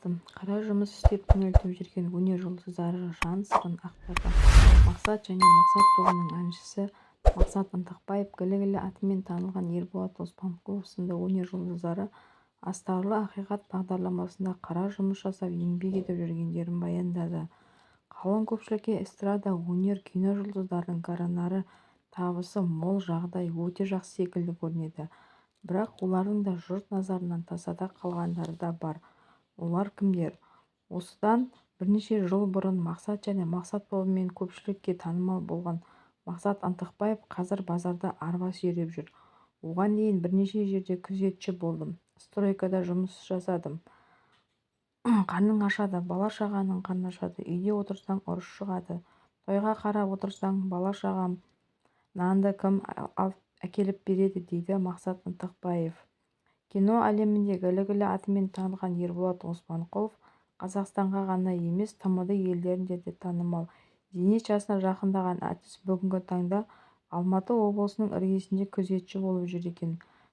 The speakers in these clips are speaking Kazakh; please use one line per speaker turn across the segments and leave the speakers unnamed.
Тақты. Қара жұмыс істеп күнелтіп жүрген өнер жұлдыздары жан сырын ақтарды. Мақсат және Мақсат тобының әншісі Мақсат Ынтықбаев, Гүлі-гүлі атымен танылған Ерболат Оспанқұлов сынды өнер жұлдыздары «Астарлы ақиқат» бағдарламасында қара жұмыс жасап, еңбек етіп жүргендерін баяндады. Қалың көпшілікке эстрада, өнер, кино жұлдыздарының гонорары, табысы мол, жағдайы өте жақсы секілді көрінеді. Бірақ олардың да жұрт назарынан тасада қалғандары да бар. Олар кімдер? Осыдан бірнеше жыл бұрын Мақсат және Мақсат тобымен көпшілікке танымал болған Мақсат Ынтықбаев қазір базарда арба сүйреп жүр. Оған дейін бірнеше жерде күзетші болдым, стройкада жұмыс жасадым. Қарның ашады, бала-шағаның қарны ашады. Үйде отырсаң, ұрыс шығады. Тойға қарап отырсаң, бала-шағам нанды кім әкеліп береді, дейді Мақсат Ынтықбаев. Кино әлемінде Гүлі-гүлі атымен танылған Ерболат Оспанқұлов Қазақстанға ғана емес, ТМД елдерінде де танымал. Зейнет жасына жақындаған әртіс бүгінгі таңда Алматы облысының іргесінде күзетші болып жүр екен.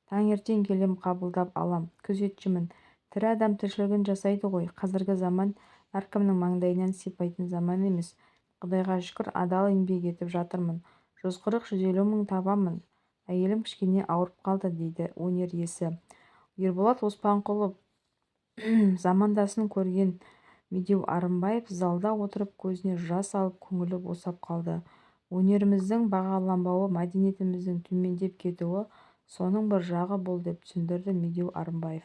Таңертең келем, қабылдап алам, күзетшімін. Тірі адам тіршілігін жасайды ғой. Қазіргі заман әркімнің маңдайынан сипайтын заман емес. Құдайға шүкір, адал еңбек етіп жатырмын. 140-150 мың табамын. Әйелім кішкене ауырып қалды, дейді өнер иесі. Ерболат Оспанқұлов замандасын көрген Медеу Арынбаев залда отырып көзіне жас алып, көңілі босап қалды. Өнеріміздің бағаланбауы, мәдениетіміздің төмендеп кетуі соның бір жағы болды деп түсіндірді Медеу Арынбаев.